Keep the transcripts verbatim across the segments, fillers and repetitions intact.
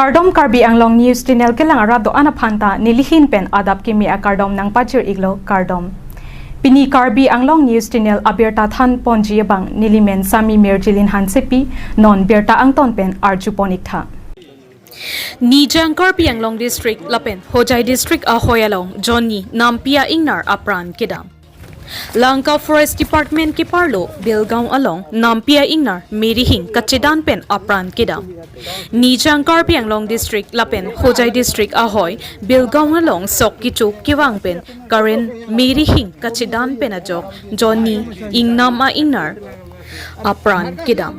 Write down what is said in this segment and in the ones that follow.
Kardom, Karbi Anglong News Channel kelang arat do-an aphan ta nelihin pen adap kimi akardom nangpajir-iklo, kardom. Pini Karbi Anglong News Channel abirta than ponji abang nelimen Sami Mirjilin Hansepi, non birta angton pen arju pon-iktha. Nijang Karbi Anglong District lapen Hojai District ahoi along jonni nampi a-ingnar apran kedam. Lanka Forest Department keparlo Bilgaon along nampi a-ingnar Merihing kachedan pen apran kedam. Nijang Karbi Anglong District lapen Hojai District ahoi Bilgaon along sok kecho kevang pen current Merihing kachedan pen ajok jonni ingnam a-ingnar apran kedam.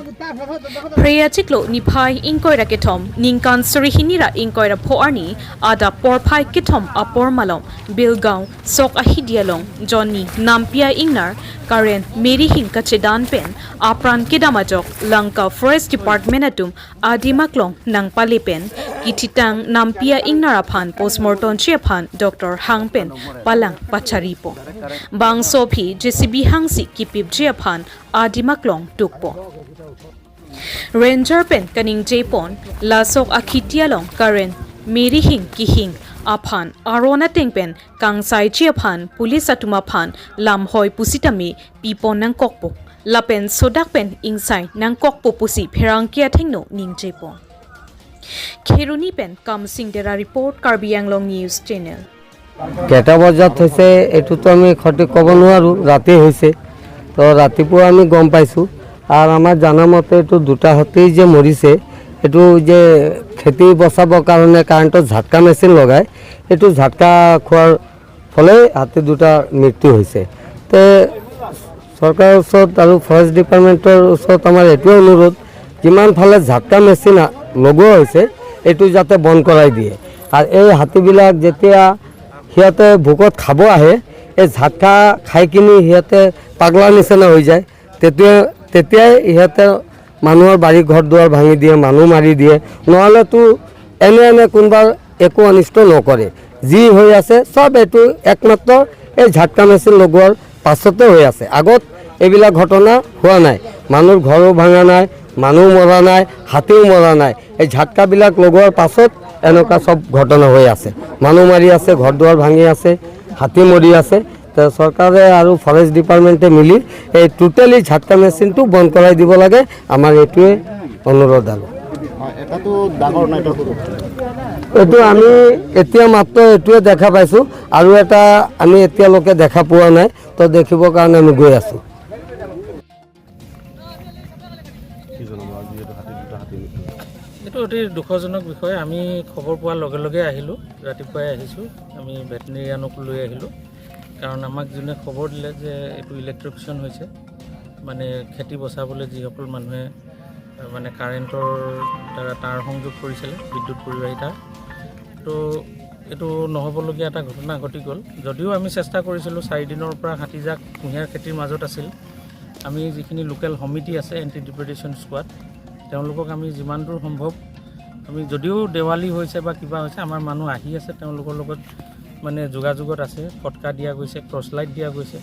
Phre achiklo niphai ingkoi ra kethom ningkan suri hini ra ingkoi ra pho arni adap porphai kethom apor malom Bilgaon sok ahidi along jonni nampi a-ingnar current Merihing kachedan pen apran kedam ajok Lanka Forest Department atum adim aklong nangpale pen kithitang nampi a-ingnar aphan postmortem ji aphan doctor hang pen palang pachari pon. Bangso aphi J C B hangsi kipipji aphan adim aklong tuk pon. Ranger pen kaningje pon, lasok akhiti along current Merihing kehing aphan aron ateng pen kangsaiji aphan police atum aphan lamhoi pusitame pipon nangkokpo, lapen sodak pen ingsai nangkokpo pusi pherangke athengno ningje pon. Kheroni pen Kamsing Dera report, Karbi Anglong News Channel. কেইটা বজাত হৈছে এইটোতো আমি সঠিক ক'ব নোৱাৰোঁ, ৰাতি হৈছে। তো ৰাতিপুৱা আমি গম পাইছোঁ। আৰু আমাৰ জানা মতে এইটো দুটা হাতী যে মৰিছে, এইটো যে খেতি বচাবৰ কাৰণে কাৰেণ্টৰ ঝাটকা মেচিন লগাই, এইটো ঝাটকা খোৱাৰ ফলে হাতী দুটাৰ মৃত্যু হৈছে। তে চৰকাৰৰ ওচৰত আৰু ফৰেষ্ট ডিপাৰ্টমেণ্টৰ ওচৰত আমাৰ এইটোৱে অনুৰোধ, যিমান ফালে ঝাটকা মেচিন আ-, লগোৱা হৈছে, এইটো যাতে বন্ধ কৰাই দিয়ে। আৰু এই হাতীবিলাক যেতিয়া সিহঁতে ভোকত খাব আহে, এই ঝাটকা খাই কিনি সিহঁতে পাগলাৰ নিচিনা হৈ যায়। তেতিয়া, তেতিয়াই সিহঁতে মানুহৰ বাৰী ঘৰ দুৱাৰ ভাঙি দিয়ে, মানুহ মাৰি দিয়ে। নহ'লেতো এনে এনে কোনোবাৰ একো অনিষ্ট নকৰে। যি হৈ আছে চব এইটো একমাত্ৰ এই ঝাটকা মেচিন লগোৱাৰ পাছতে হৈ আছে। আগত এইবিলাক ঘটনা হোৱা নাই। মানুহৰ ঘৰো ভাঙা নাই, মানুহ মৰা নাই, হাতীও মৰা নাই। এই ঝাটকাবিলাক লগোৱাৰ পাছত এনেকুৱা চব ঘটনা হৈ আছে। মানুহ মাৰি আছে, ঘৰ দুৱাৰ ভাঙি আছে, হাতী মৰি আছে। তো চৰকাৰে আৰু ফৰেষ্ট ডিপাৰ্টমেণ্টে মিলি এই টোটেলি ঝাটকা মেচিনটো বন্ধ কৰাই দিব লাগে, আমাৰ এইটোৱে অনুৰোধ আৰু। হয়, এটাতো ডাঙৰ নাই, এটা সৰু। এইটো আমি এতিয়া মাত্ৰ এইটোৱে দেখা পাইছোঁ, আৰু এটা আমি এতিয়ালৈকে দেখা পোৱা নাই, তো দেখিবৰ কাৰণে আমি গৈ আছোঁ। কি জনাব আজি এইটো হাতী, দুটা হাতী মৃত্যু? এইটো অতি দুখজনক বিষয়। আমি খবৰ পোৱাৰ লগে লগে আহিলোঁ, ৰাতিপুৱাই আহিছোঁ। আমি ভেটেৰিনেৰিয়ানকো লৈ আহিলোঁ, কাৰণ আমাক যোনে খবৰ দিলে যে এইটো ইলেক্ট্ৰকিউশ্যন হৈছে, মানে খেতি বচাবলৈ যিসকল মানুহে, আহ, মানে কাৰেণ্টৰ দ্বাৰা তাঁৰ সংযোগ কৰিছিলে, বিদ্যুৎ পৰিবাহী তাঁৰ, তো এইটো নহ'বলগীয়া এটা ঘটনা ঘটি গ'ল। যদিও আমি চেষ্টা কৰিছিলোঁ, চাৰিদিনৰ পৰা হাতীজাক কুঁহিয়াৰ খেতিৰ মাজত আছিল। আমি যিখিনি লোকেল সমিতি আছে, এণ্টি ডিপ্ৰেডেশ্যন স্কোৱাড, তেওঁলোকক আমি যিমান দূৰ সম্ভৱ, আমি যদিও দেৱালী হৈছে বা কিবা হৈছে, আমাৰ মানুহ আহি আছে, তেওঁলোকৰ লগত মানে যোগাযোগত আছে। ফটকা দিয়া গৈছে, টৰ্চ লাইট দিয়া গৈছে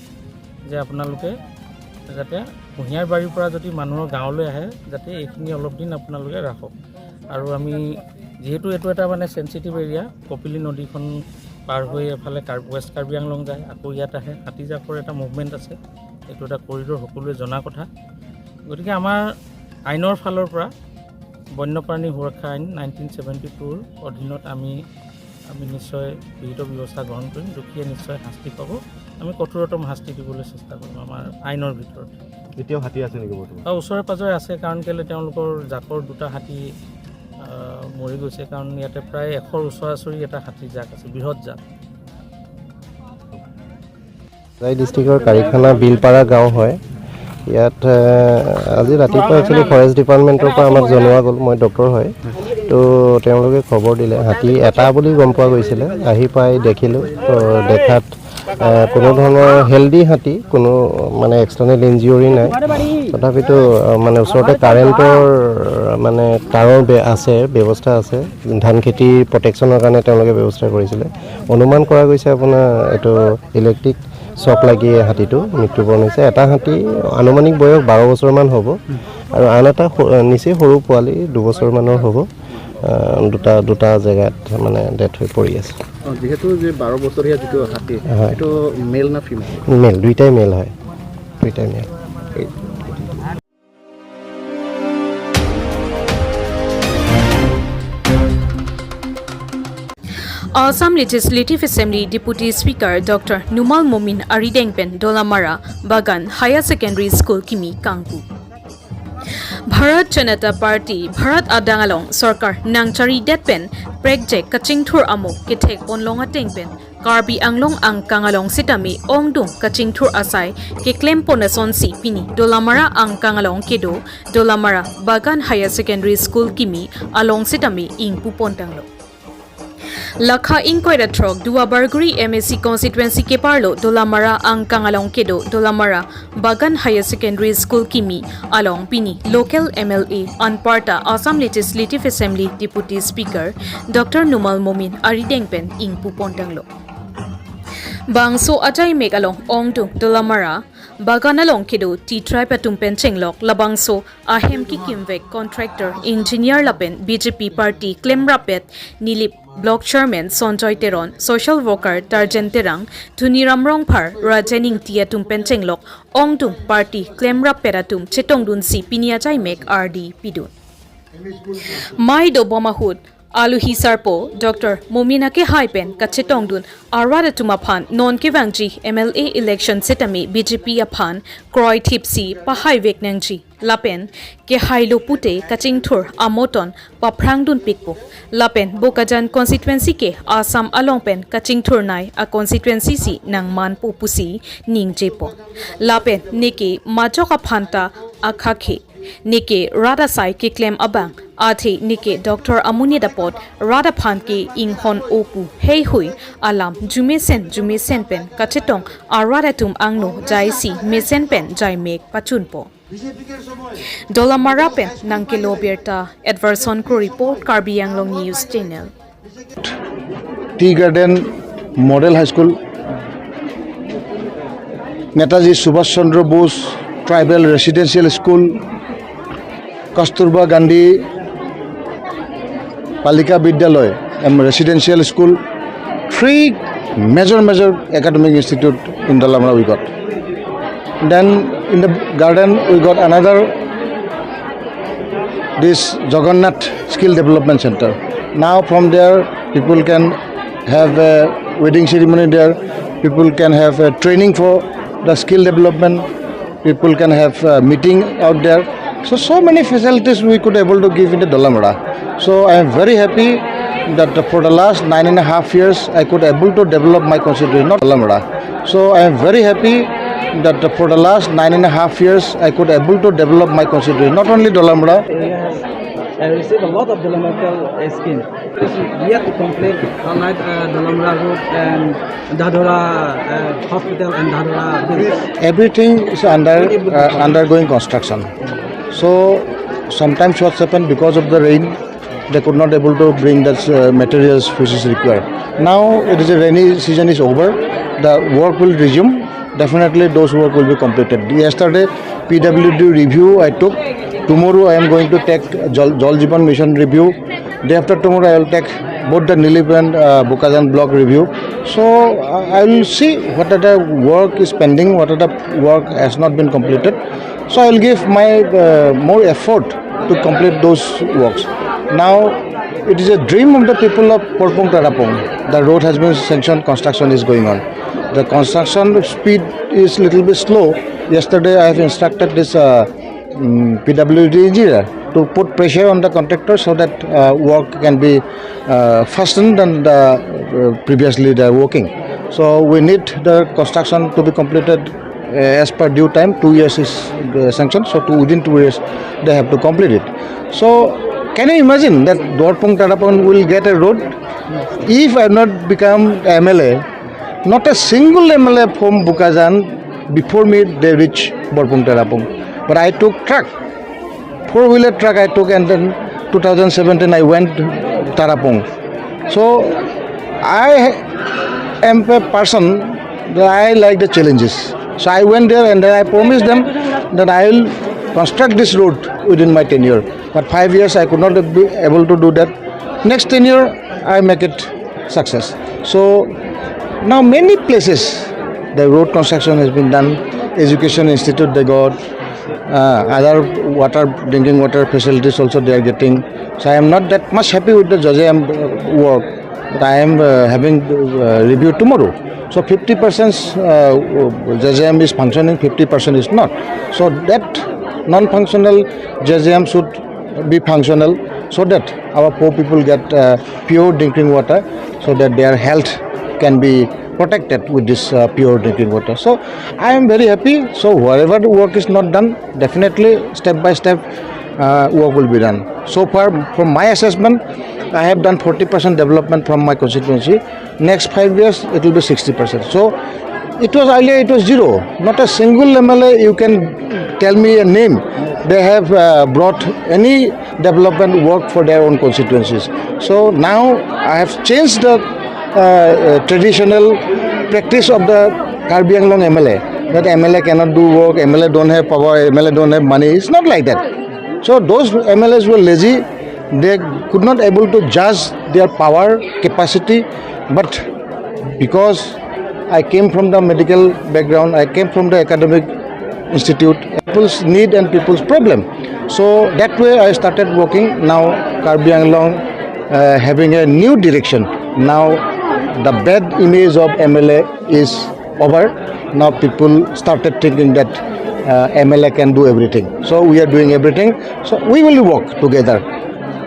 যে আপোনালোকে যাতে কুঁহিয়াৰ বাৰীৰ পৰা যদি মানুহৰ গাঁৱলৈ আহে, যাতে এইখিনি অলপ দিন আপোনালোকে ৰাখক। আৰু আমি যিহেতু এইটো এটা মানে চেঞ্চিটিভ এৰিয়া, কপিলী নদীখন পাৰ হৈ এফালে কাৰ্বি, ৱেষ্ট কাৰ্বি আংলং যায়, আকৌ ইয়াত আহে, হাতীজাকৰ এটা মুভমেণ্ট আছে, এইটো এটা কৰিডৰ, সকলোৱে জনা কথা। গতিকে আমাৰ আইনৰ ফালৰ পৰা বন্যপ্ৰাণী সুৰক্ষা আইন নাইনটিন ছেভেণ্টি টুৰ অধীনত আমি, আমি নিশ্চয় বিহিত ব্যৱস্থা গ্ৰহণ কৰিম। দোষীয়ে নিশ্চয় শাস্তি পাব। আমি কঠোৰতম শাস্তি দিবলৈ চেষ্টা কৰিম আমাৰ আইনৰ ভিতৰত। এতিয়াও হাতী আছে নেকি বৰ্তমান? আৰু ওচৰে পাজৰে আছে, কাৰণ কেলে তেওঁলোকৰ জাকৰ দুটা হাতী, আহ, মৰি গৈছে, কাৰণ ইয়াতে প্ৰায় এশৰ ওচৰা ওচৰি এটা হাতী জাক আছে, বৃহৎ জাক। হোজাই ডিষ্ট্ৰিক্টৰ কাৰিখানা বিলপাৰা গাঁও হয়। ইয়াত, এ, আজি ৰাতিপুৱা একচুৱেলি ফৰেষ্ট ডিপাৰ্টমেণ্টৰ পৰা আমাক জনোৱা গ'ল, মই ডক্টৰ হয়, তো তেওঁলোকে খবৰ দিলে, হাতী এটা বুলি গম পোৱা গৈছিলে। আহি পাই দেখিলোঁ, তো দেখাত, এ, কোনো ধৰণৰ হেল্ডি হাতী, কোনো মানে এক্সটাৰ্নেল ইঞ্জুৰি নাই। তথাপিতো, এ, মানে ওচৰতে কাৰেণ্টৰ, মানে তাঁৰৰ বে-, আছে, ব্যৱস্থা আছে, ধান খেতিৰ প্ৰটেকশ্যনৰ কাৰণে তেওঁলোকে ব্যৱস্থা কৰিছিলে। অনুমান কৰা গৈছে আপোনাৰ এইটো ইলেক্ট্ৰিক শ্বক লাগি হাতীটো মৃত্যুবৰণ হৈছে। এটা হাতী আনুমানিক বয়স বাৰ বছৰমান হ'ব আৰু আন এটা স-, নিচেই সৰু পোৱালি দুবছৰমানৰ হ'ব। আহ, দুটা দুটা জেগাত মানে ডেথ হৈ পৰি আছে। অ, যিহেতু যে বাৰ বছৰীয়া যিটো হাতী, হয়। এইটো মেল না ফিমেল? মেল, দুইটাই মেল হয়, দুইটাই mail. Assam Legislative Assembly Deputy Speaker Doctor Numal Momin arideng pen Dolamara Bagan Higher Secondary School kimi kangpu. Bharat Janata Party Bharat adang along sorkar nangcharidet pen prekjak kachingthur amo kethek ponlong ateng pen Karbi Anglong angkang along sitame ongdung kachingthur asai keklem pon asonsi pini Dolamara angkang along kedo Dolamara Bagan Higher Secondary School kimi along sitame ingpu pontanglo. Lakha ingkoi ra throk Duar Bagori M A C constituency keparlo Dolamara angkang along kedo Dolamara Bagan Higher Secondary School kimi along pini local M L A anparta Assam Legislative Assembly Deputy Speaker Doctor Numal Momin arideng pen ingpu pontanglo. Bangso ajaimek along ongdung Dolamara Bagan along kedo T tribe atum pen chenglok labangso ahem kikimvek contractor, engineer lapen B J P party klemrappet Nilip Block Chairman Sonjoy Teron, social worker Tarjen Terang, Tuniram Rongphar, Rajen Ingti atum pen chenglok ongdung party klemrappet atum chetongdunsi pini ajaimek ardi pidun. Mai dobom ahut aluhi sarpo Doctor Momin akehai pen kachetongdun arat atum aphan non kevangji M L A election sitame B J P aphan kroithipsi pahaivek nangji lapen kehailo pute kachingthur amoton paphrangdunpikpo lapen Bokajan constituency ke Assam along pen kachingthurnei a constituency si nangmanpo pusi ningjepo lapen neke majok aphanta akhakhe neke rat asai keklem abang athe neke doctor amonit apot rat aphan ke inghon-o pu heihui alam jumesen jumesen pen kachetong arat atum angno jaisi mesen pen jaimek pachunpo. Dolamara pen nangkelo birta Edverson Kro report, Karbi Anglong News Channel. Tea Garden Model High School, Netaji Subhash Chandra Bose Tribal Residential School, Kasturba Gandhi Balika Vidyalaya, um, Residential School, three major, major academic institute in Dolamara we got. Then in the garden we got another, this Jagannath Skill Development Center. Now from there people can have a wedding ceremony there, people can have a training for the skill development, people can have a meeting out there. So, so many facilities we could able to give in the Dolamara. So I am very happy that for the last nine and a half years I could able to develop my constituency, not Dolamara. So I am very happy that for the last nine and a half years I could able to develop my constituency, not only Dolamara. I receive a lot of developmental scheme. It's yet to complete, unlike uh, Dolamara Road and Dadora uh, Hospital and Dadora Bridge. Everything is under uh, undergoing construction. So sometimes what's happened, because of the rain, they could not able to bring that uh, materials which is required. Now it is a rainy season is over. The work will resume. Definitely those work will be completed. Yesterday P W D review I took. Tomorrow I am going to take Jal, Jal Jeevan Mission review. Day after tomorrow I will take both the Nilip and uh, Bokajan block review. So uh, I will see what are the work is pending, what are the work has not been completed. So I will give my uh, more effort to complete those works. Now it is a dream of the people of Borpung Tarapung. The road has been sanctioned, construction is going on. The construction speed is little bit slow. Yesterday I have instructed this uh, mm, P W D engineer to put pressure on the contractor so that uh, work can be uh, fastened than the uh, previously they are working. So we need the construction to be completed uh, as per due time. Two years is uh, sanctioned, so two, within two years they have to complete it. So can you imagine that Borpung Tarapung will get a road? If I have not become M L A, not a single M L A from Bokajan before me they reach Borpung Tarapung. But I took truck, four wheeler truck I took, and then two thousand seventeen I went Tarapung. So I am a person that I like the challenges. So I went there and then I promised them that I will construct this road within my tenure. But five years I could not be able to do that. Next tenure, I make it success. So now many places the road construction has been done, education institute they got, uh, other water, drinking water facilities also they are getting. So I am not that much happy with the J J M work, but I am uh, having uh, review tomorrow. So fifty percent uh, J J M is functioning, fifty percent is not. So that non-functional J J M should be functional so that our poor people get uh, pure drinking water, so that their health can be protected with this uh, pure drinking water. So I am very happy. So wherever the work is not done, definitely step by step uh, work will be done. So far, from my assessment, I have done forty percent development from my constituency. Next five years, it will be sixty percent. So it was earlier, it was zero. Not a single M L A you can tell me a name. They have uh, brought any development work for their own constituencies. So now I have changed the uh, uh, traditional practice of the Karbi Anglong M L A, that M L A cannot do work, M L A don't have power, M L A don't have money. It's not like that. So those M L As were lazy. They could not able to judge their power capacity, but because I came from the medical background, I came from the academic institute, people's need and people's problem. So that way I started working. Now Karbi Anglong uh, having a new direction. Now the bad image of M L A is over. Now people started thinking that uh, M L A can do everything. So we are doing everything. So we will work together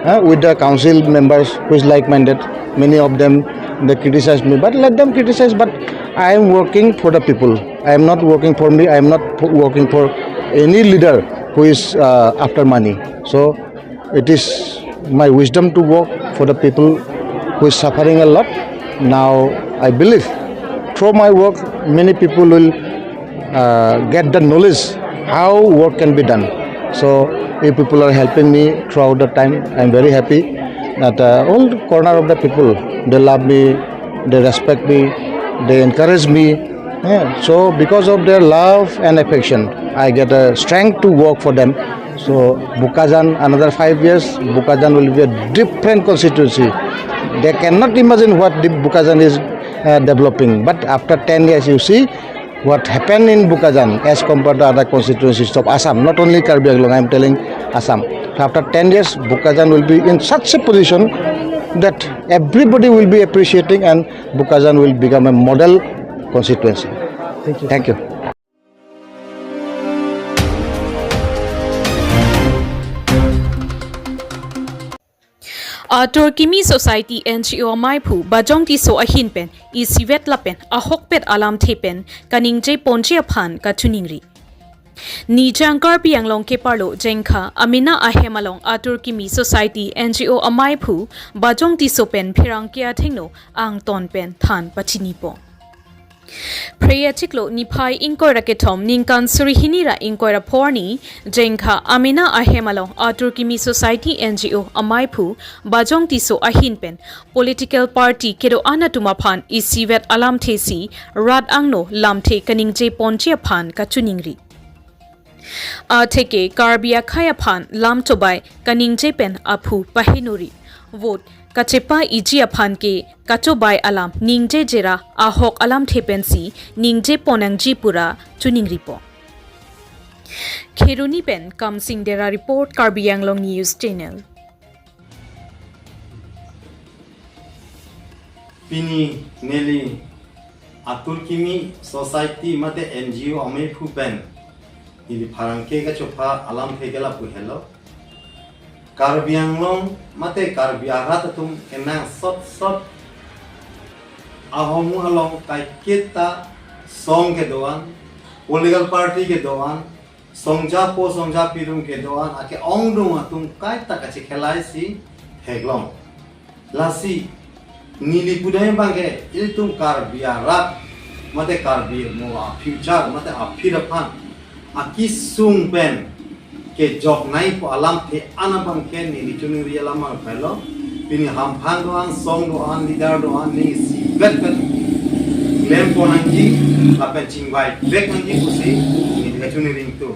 uh, with the council members who is like-minded. Many of them they criticize me, but let them criticize. But I am working for the people. I am not working for me. I am not working for any leader who is uh, after money. So it is my wisdom to work for the people who is suffering a lot. Now I believe through my work, many people will uh, get the knowledge how work can be done. So if people are helping me throughout the time, I'm very happy that uh, all corner of the people, they love me, they respect me, they encourage me. Yeah. So because of their love and affection, I get a strength to work for them. So Bokajan, another five years, Bokajan will be a different constituency. They cannot imagine what the Bokajan is uh, developing. But after ten years, you see what happened in Bokajan as compared to other constituencies of Assam, not only Karbi Anglong, I am telling Assam. After ten years, Bokajan will be in such a position that everybody will be appreciating and Bokajan will become a model constituency. Thank you. Thank you. Atur Kimi Society N G O amaiphu Bajong Tisso ahin pen isivet lapen ahokpet alamthe pen kaningje ponji aphan kachiningri. Nijang Karbi Anglong keparlo Jengkha Amina ahem along Atur Kimi Society N G O amaiphu Bajong Tisso pen pherangke athengno angton pen than pachinipo. Phre achiklo niphai ingkoi ra kethom ningkan suri hini ra ingkoi ra pho arni Jengkha Amina ahem along Atur Kimi Society N G O amaiphu Bajong Tisso ahin pen political party kedo-an atum aphan isivet alamthe si rat angno lamthe kaningje ponji aphan kachiningri. Atheke Karbi akhei aphan lam chobai kaningje pen aphu pahenori. Vote kachepa iji aphan ke kachobai alam ningjeje ra ahok alamthe pensi ningje ponnangji pu ra chiningripo. Kheroni pen Kamsing Dera report, Karbi Anglong News Channel. Pini neli Atur Kimi Society mate N G O amaiphu pen neli pherangke kachopha alamthe ke lapu helo. Karbi Anglong mate Karbi arat atum kenangsot sot ahormu along kaiketa song kedo-an, political party kedo-an, songjapo songjapi atum kedo-an, ake-ongdung atum kaita kachekhelai si theklong. Lasi neli pudai abang ke ilitum Karbi arat mate Karbi mo a future mate aphi aphan akesung pen kejoknei pu alamthe an abang ke neli chiningri alam abang helo. Pini hamphang do-an, song do-an, leader do-an, ne isivet pen klem ponnangji lapen chingvai vek nangji pusi neli kachiningri ringtu.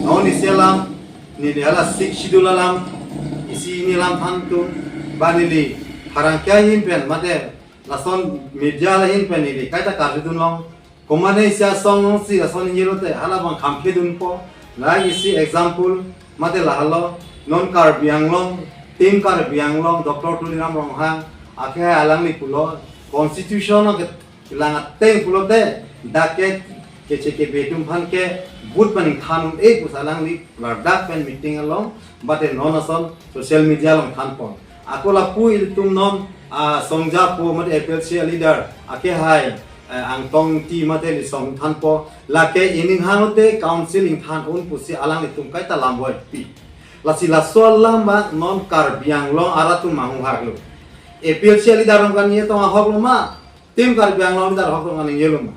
Non isi alam, neli hala Sixth Schedule alam isi neli lam than tum, Ba neli pherangke ahin pen mate lason media ahin pen neli kaita karjudun long. Komatne isi asong alongsi lason ningjelo te hala abang khamkhedunpo. Lahai isi example mate lahelo, non Karbi Anglong, Team Karbi Anglong, Doctor Tuliram Ronghang, akehai alangli pulo, constitution kelang ateng pulote, dak ke keche kebe atum aphan ke vote pen ingthan un-e pusi alangli ladak pen meeting along, bate non ason social media along thanpon. Ako lapu ilitum non, ah, songja po mate A P H L C leader, akehai, eh, Angtong Ingti mate ilitum thanpo, lake ining hanglote council ingthan un pusi alanglitum kaita lam boi pi. Lasi laso alam abang non Karbi Anglong arat atum manghu haklo. A P H L C leader along kan ye tong ahok lo ma, Team Karbi Anglong leader ahok lo kan ningjelo ma.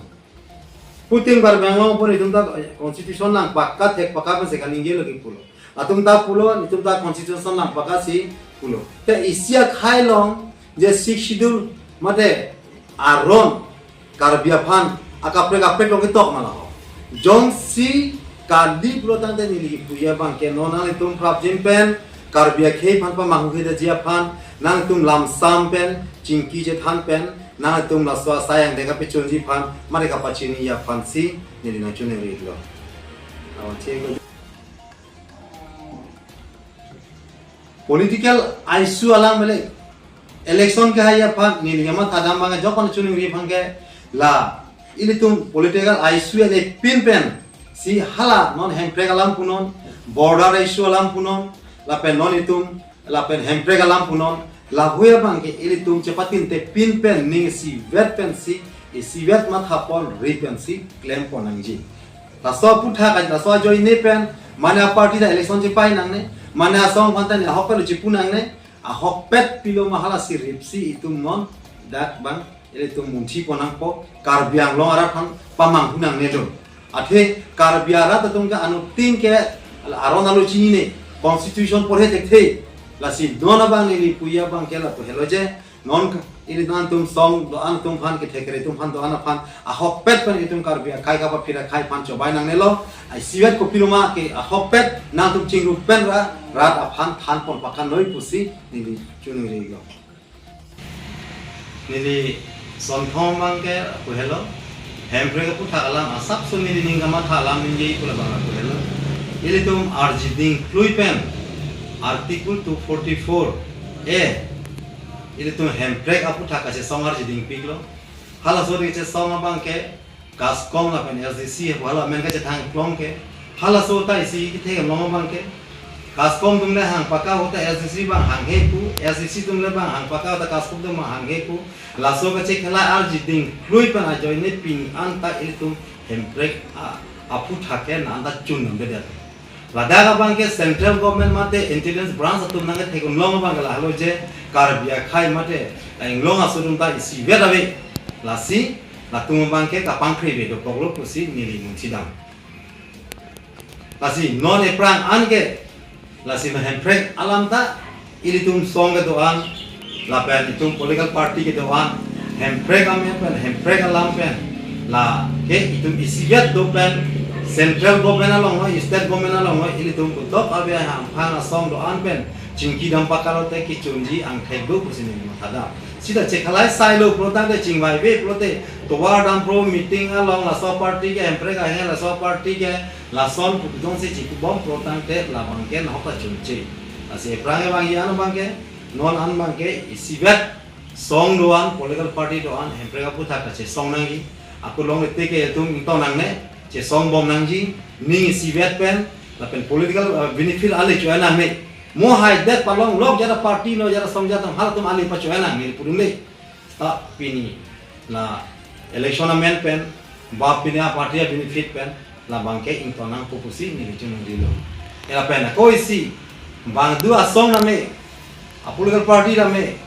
Pu Team Karbi Anglong pu netum ta constitution nangpaka thek paka pensi kan ningjelo ke pulo. Latum ta pulo, netum ta constitution nangpaka si pulo. Te isi akhai along je Sixth Schedule mate aron Karbi aphan akaprek kaprek along ketok ma laho. Jongsi kali pulo tangte neli puji abang ke non nangtum prapjin pen Karbi akhei aphan pamanghu kedaji aphan nangtum lamsam pen chingki chethan pen nangtum laso asai angdeng kapechunji aphan mari kapachini aphan si neli nangchuneng rilo. Awan che ko. Political issue alam mele election kehai aphan neli kamathadam abang jokon chuningri aphan ke la ilitum political issue le pin pen si hala non hemprek alam punon, border issue alam punon, lapen non itum lapen hemprek alam punon, lahui abang ke ilitum chepatinte pin pen ning isivet pen si isivet mathapon ri pen si klempon nangji. Laso aputhak laso ajoine pen mane aparty ta election chepai nangne, mane asong aphan ta ne ahokpet chipu nangne, ahokpet pilo ma hala si ripsi itum non dak abang ilitum munthi pon nangpo, Karbi Anglong arat aphan pamanghu nangne do. Athe Karbi arat atum ke anuttin ke aron alo chinine, constitution porhe thekthe. Lasi non abang neli puji abang ke lapu helo je non ili nangtum song do-an atum aphan kethekre atum aphan do-an aphan ahokpet pen itum Karbi akhai kapaphir akhai aphan chobai nangnelo. Isivet kopiloma ke ahokpet nangtum chingrum pen ra rat aphan thanpon pakan noi pusi neli chuningri lo. Neli Sonthong abang ke lapu helo. Hemprek aputhak alam asapso neli ning kamatha alam ningje pu labang lapu helo. Ilitum arjiding klui pen Article two forty-four A ilitum hemprek aputhak kachesong arjiding piklo. Halaso kachesong abang ke Kaskom lapen S D C pu hala amen kachethang klong ke. Halaso ta isi kethek long abang ke. Kaskom atum le hang paka ahut ta S D C abang hanghe pu, S D C atum le abang hang paka ahut ta Kaskom atum abang hanghe pu. Laso kachekhalai arjiding klui pen ajoine pini an ta ilitum hemprek a, aputhak ke na an ta chun nambedet. Ladak abang ke central government mate intelligence branch atum nangkethek un long abang ke lahelo je Karbi akhai mate inglong aso atum ta isivet ave. Lasi latum abang ke kapangkri ave dokoklo pusi neli munchidam. Lasi non ephrang an ke lasi ma hemprek alam ta ilitum song kedo-an lapen itum political party kedo-an hemprek amen pen hemprek alam pen lake itum isivet do pen central government along noi state government along noi ilitum kudok ave hangphang asong do-an pen chingki dam pakalote kechunji angthek do pusi neli mathadam. Sita chekhalai sailo pulo tangte chingvai ave pulote tovar dampro meeting along laso party ke hemprek ahe laso party ke lason putong si chikubom pulo tangte labang ke nahok ta chunche. Lasi ephrang abang ian abang ke non an abang ke isivet song do-an political party do-an hemprek aputhak kachesong nangji. Ako longle te ke itum ingtong nangne chesong bom nangji ning isivet pen lapen political, uh, benefit ale choi nangne. Mo hai det palong lok jara party no jara song jara halatum ale pachoi nangne pudun le. Ta pini la election amen pen ba pini aparty abenefit pen labang ke ingtong nangpo pusi neli chunong dilo. Ela pen ako isi bang do asong name a political party name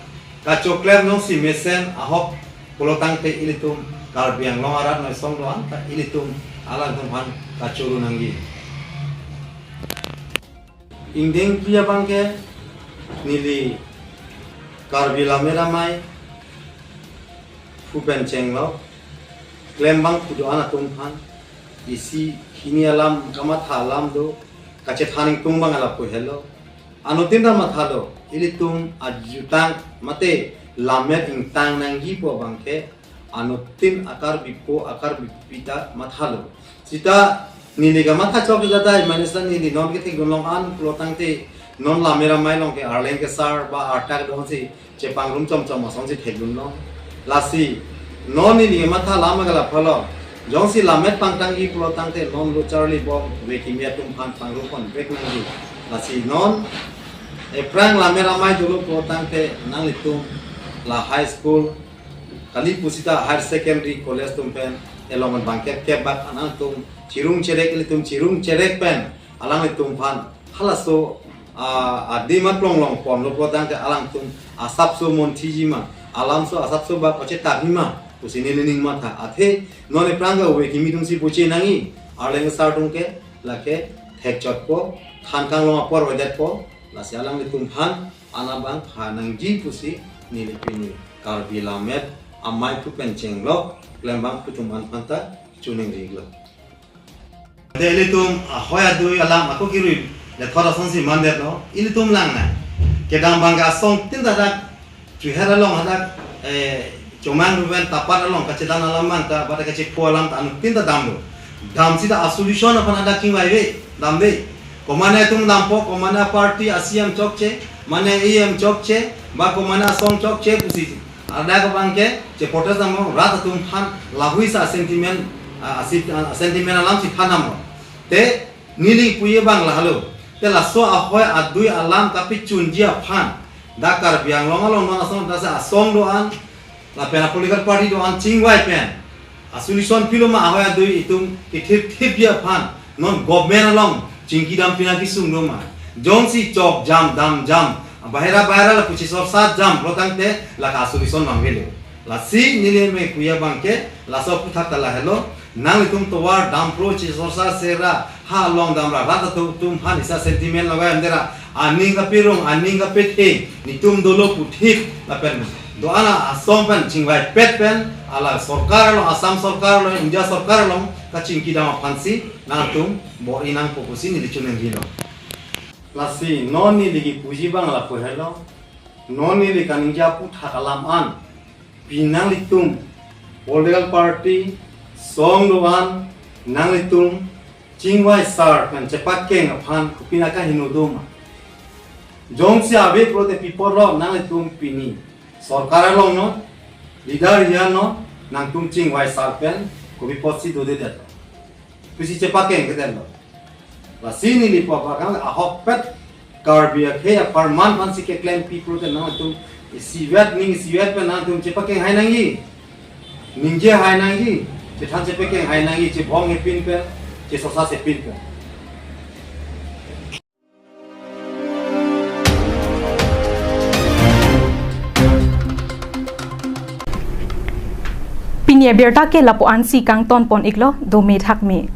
kachoklem nong si mesen ahok pulo tangte ilitum Karbi Anglong arat noi song do-an ta ilitum alangtum aphan kachoro nangji. Ingdeng pi abang ke neli Karbi Lammet Amei phu pen chenglok klembang phu do-an atum aphan isi hini alam kamatha alam do kachethan ingtung abang lapu helo. Anuttin ta mathalo ilitum ajutang mate lammet ingtang nangji pu abangke anuttin a-Karbipo a-Karbipi ta mathalo. Sita neli kamatha chok jadai, mane sita neli non kethekdun long an pulo tangte non lammet amei along ke arleng kesar ba arta kedongsi chepangrum chomchom asonsi thekdun long. Lasi non neli kamatha alam ke lapulo. Jongsi lammet pangtangji pulo tangte non lo charli bom ove kimi atum aphan pangrum pon vek nangji. Lasi non ephrang lammet amei dolo pulo tangte nanglitum la high school kali pusita higher secondary college atum pen elong abang kep kep bak nangtum chirung cherek, ilitum chirung cherek pen alanglitum aphan halaso, ah, adim aklong long ponlo pulo tangte alangtum asapso monthiji ma, alamso asapso bak pachetakji ma pusi neli ning matha. Athe non ephrang ke ove kimi atumsi puche nangji, arleng kesar atum ke lake thekchotpo, than kanglong apor avedetpo. Lasi alanglitum aphan an abang pha nangji pusi neli pini Karbi Lammet Amei pu pen chenglok klembang atum an aphanta choningri lo. Te ilitum ahoi adui alam ako kirui le thot asonsi mandetlo, ilitum lang na. Kedam abang ke asong tin ta dak, chuher along hadak, eh, Chomang Ruben Tapat along kachedan alam abang ta, bata kachepho alam ta anuttin ta damlo. Damsi ta a-solution aphan hadak chingvai ave, damde. Komane atum dampo, komane a-party a-C M chokche, mane E M chokche, ba komane asong chokche pusi. Hadak abang ke che protest damlo, rat atum aphan lahei sa sentiment, ah, asi-, ah, sentiment alamsi than damlo. Te neli puji abang lahelo. Te laso ahoi adui alam kapachunji aphan dak Karbi Anglong along non asong, dak asong do-an, lapen a-political party do-an chingvai pen a-solution pilo ma, ahoi adui itum kethip thipji aphan non government along chingki dam pina kesung do ma. Jongsi chok jam dam jam, bahera bahera lapu chesorsa jam pulo tangte lake a-solution vangvelo. Lasi neli me puji abang ke laso aphuthak ta lahelo. Nanglitum tovar dam pro chesorsa sera ha along damra rat atum aphan isa sentiment logai amdera, aning kapirung, aning kapethe, netum dolo puthip lapen do-an asong pen chingvai pet pen, ala sorkar along, Assam sorkar along, India sorkar along kachingki dam aphansi nangtum bor-i nangpo pusi neli choningri lo. Lasi non neli kipuji abang lapu helo. Non neli kaningje aphuthak alam an, pi nanglitum political party, song do-an, nanglitum chingvai sar pen chepakeng aphan kopina kaheno do ma. Jongsi ave pulote pi apotlo, nanglitum pini sorkar along non, leader hiya non, nangtum chingvai sar pen kopi apotsi dodedet pusi chepakeng kedetlo. Lasi neli pu abang ke ahokpet Karbi akhei apharman aphansi keklempi pulote nangtum isivet, ning isivet pen nangtum chepakeng hai nangji, ningje hai nangji, chethan chepakeng hai nangji, chebong hepin pen, chesorsa hepin pen. Pini abirta ke lapu ansi kangton pon iklo, dome thakme.